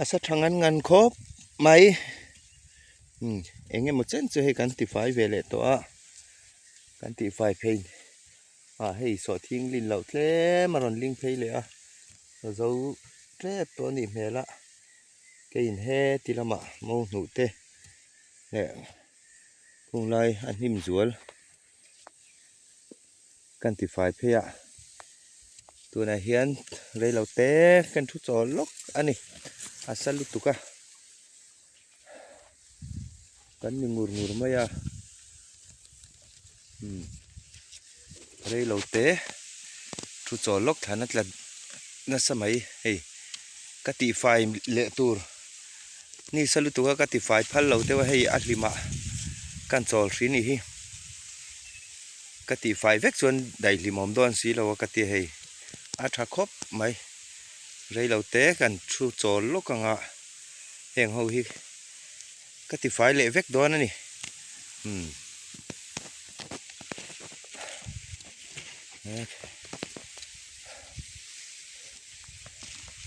A sa tha ngan ngan khawp mai umm eng emaw chen chu hei kan tifai ve leh tawh a kan tihfai phei ah hei sawhthing lin loh tlem a rawn ling phei leh a a zo tep tawh a nih hmel a keiin heti lamah mo hnuh te leh khung lai a hnim zual. Kan ti fai phei a tunah hian reilo te kan thu chawl lawk a ni a sa lutuk a kan ni ngur ngur mai a umm reilo te thu chawl lawk thlan a tla nasa mai hei ka tihfai leh tur ni sa lutuk a ka tifai phal lo deuh a hei a hlimah kan chawl hri ni hi. Ka tihfai vek chuan daihlim awm dawn si lo a ka ti hei a tha khawp mai reilo te kan thu chawl lawk ang a heng ho hi ka tifai leh vek dawn a ni umm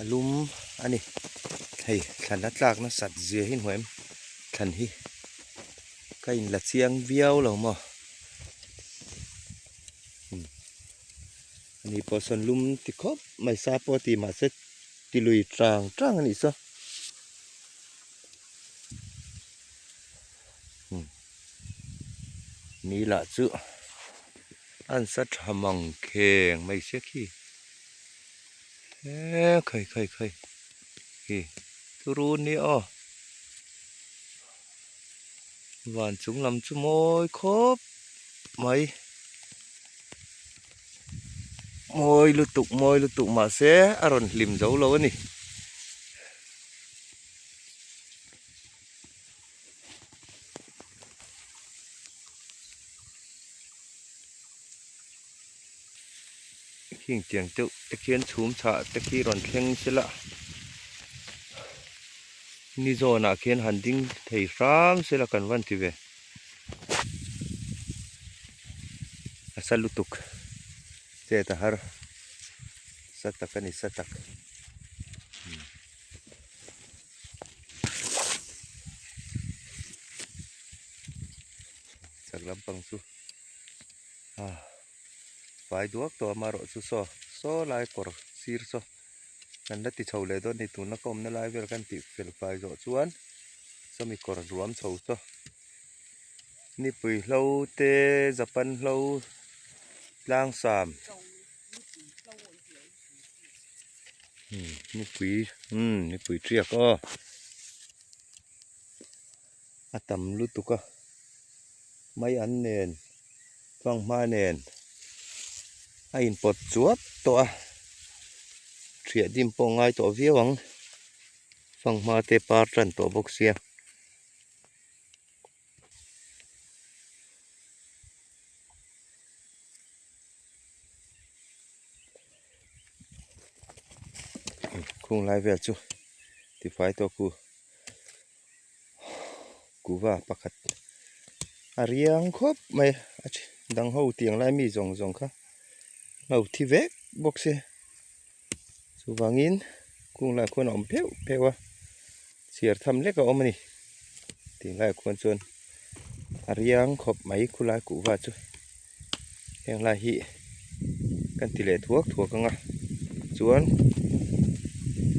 a lum a ni hei thlan a tlak nasat zia hi hnuai thlan hi ka inla chiang viau lo maw. Ani pawh sawn lum ti khawp mai sa pawh a ti mahse ti lui tang tang a nih saw ni lah chu an sa tha mang kheng mai sia khi eee khai khai khai khi thurun hi aw. Van chung lam chu mawi khawp mai mawi lutuk mawi lutuk mahse a rawn hlim zo lo a ni. Khing tiang deuh te khian chhum chhah te khi rawn thleng sela ni zawnah khian han ding thei hram sela kan van ti ve a sa lutuk chet a har sa tak a ni sa tak. Chak lampang chu ah fai duak tawh a amaherawh chu saw saw lai kawr sir saw kan la ti chho leh dawn a ni tuna ka awmna lai vel kan tih fel fai zawh chuan sawmi kawr ruam chho saw nipui hlo te japan hlo tlang sam nipui umm nipui tiak aw a tam lutuk a mai an nen fanghma nen a inpawt chuap tawh a thiah dim pawh a ngai tawh viau ang fanghma te par tan tawh bawk sia. Khung lai vel chu tifai tawh khu. Kuhva pakhat a riang khawp mai a dang ho tiang lai mi zawng zawng kha lo thi vek bawk se chuvangin kung lai khuan a awm pheuh pheuh a chhiar tham lek a awm a ni tih lai khuan chuan a riang khawp mai khulai kuhva chu heng lai hi kan ti leh thuak thuak ang a chuan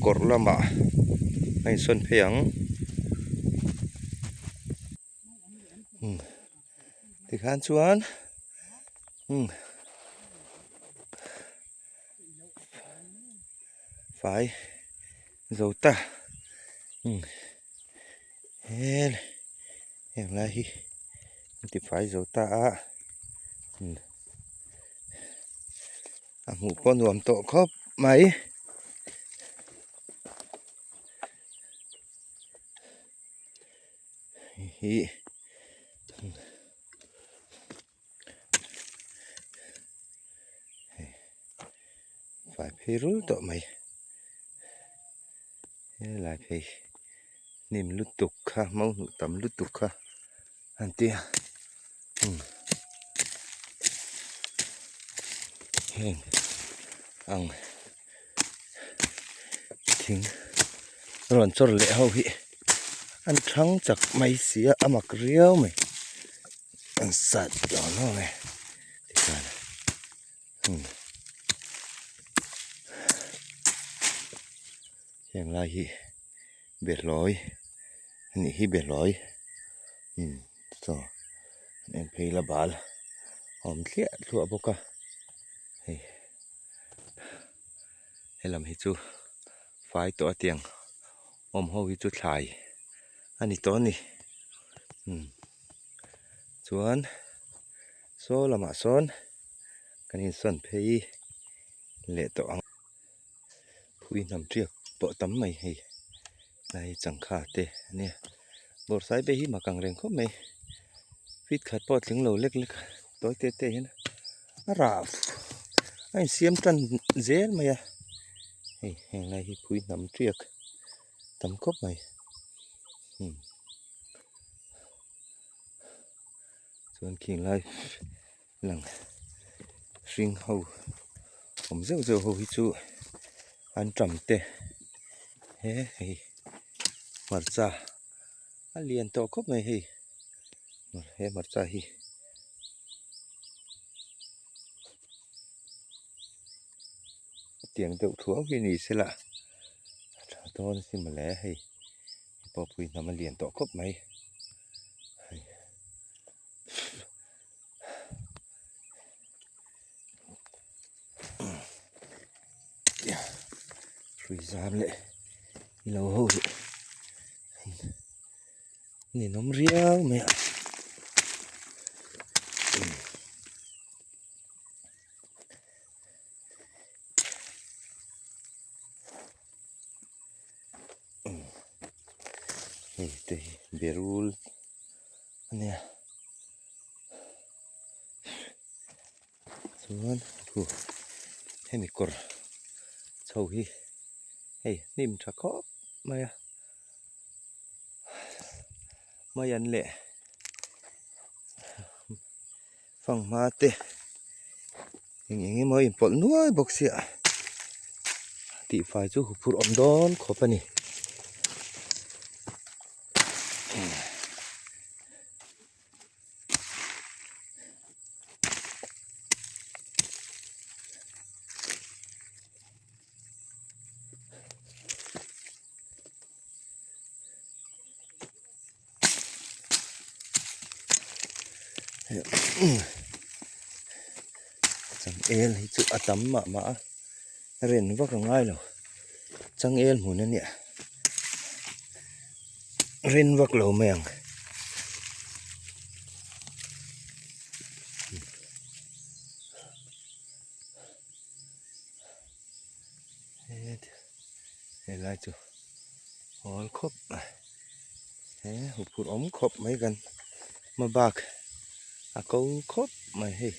kawr lamah a insawn phei ang umm tikhan chuan umm fai zo ta umm he heng lai hi an ti fai zo ta a a hmuh pawh nuam tawh khawp mai. Hi fai phei rul tawh mai helai phei hnim lutuk kha mau hnuh tam lutuk kha an ti a umm heng ang thing. Rawn chawr leh ho hi an thang chak mai si a a mak riau mai an sat dawn ho nge tikhan umm heng lai hi behlawi a nih hi behlawi umm chaw an en phei la bal a awm thliah thluah bawk a hei. Helam hi chu fai tawh a tiang awm ho hi chu thlai a ni tawh a ni umm chuan saw lamah sawn kan insawn phei leh tawh ang phui hnam tiak pawh tam mai hei lai changkha te a nia bawrhsaibe hi mak ang reng khawp mai feet khat pawh a tling lo lek lek a tawi te te hian a rah a insiam tan zel mai a hei heng lai hi phui hnam tiak tam khawp mai umm chuan khing lai lang hring ho awm zeuh zeuh ho hi chu an tam te he hei hmarcha a lian tawh khawp mai hei he hmarcha hi. Tiang deuh thuau hi ni sela a tha dawn a sin mawle hei pawh pui hnam a lian tawh khawp mai hei. Hrui zam leh ilo ho hi ninawm riau mai a. Hei te hi berul a nia chuan khu hemi kawr chho hi hei hnim tha khawp mai a mai an leh fanghma te eng eng emaw a inpawlh nuai bawk sia tihfai chu huphurh awm dawn khawp a ni. Changel hi chu a tam mah mah a ren vak a ngai lo changel hmun a nia ren vak lo mai ang. Helai chu hawl khawp mai he huphurh awm khawp mai kan hma bak a ko khawp mai hei.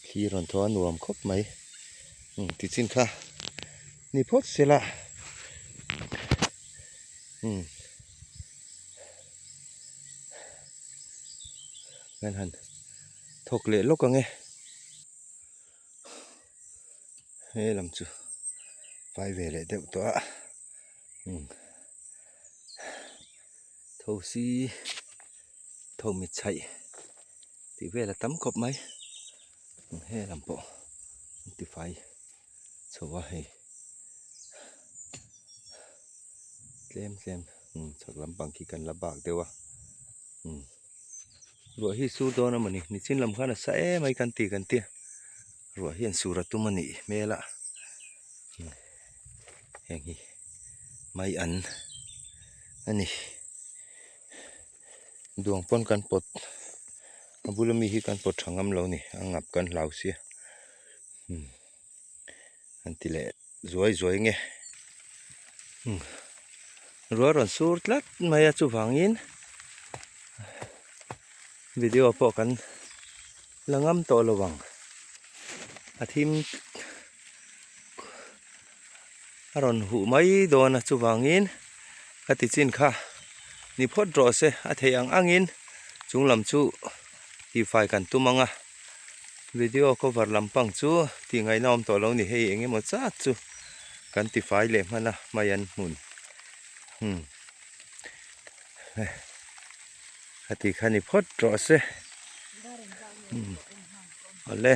Thli rawn thaw a nuam khawp mai umm tichin kha ni phawt sela umm. Kan han thawk leh lawk ang e. He lam chu vai ve leh deuh tawh a. Umm thosi tho mit chhaih tih vel a tam khawp mai. He lam pawh an tifai chho a hei. Tlem tlem umm chhak lampang khi kan la bak deuh a umm ruah hi sur dawn a mawni nichin lam khan a sa em mai kan ti kan tia ruah hian sur a tum a nih hmel a heng hi mai an a ni duang pawn kan pawt a bula mi hi kan pawt tha ngam lo a ni a ngap kan hlau sia umm an ti leh. Zuai zuai nge umm ruah rawn sur tlat mai a chuvangin video pawh kan la ngam tawh lo ang a thim a rawn huh mai dawn a chuvangin ka ti chin kha ni phawt rawh se a theih ang angin chung lam chu tihfai kan tum ang a. Video cover lampang chu tih ngaihna awm tawh lo ni hei eng emaw chat chu kan ti fai leh hman a mai an hmun hmm a ti kha ni phawt rawh se hmm awle.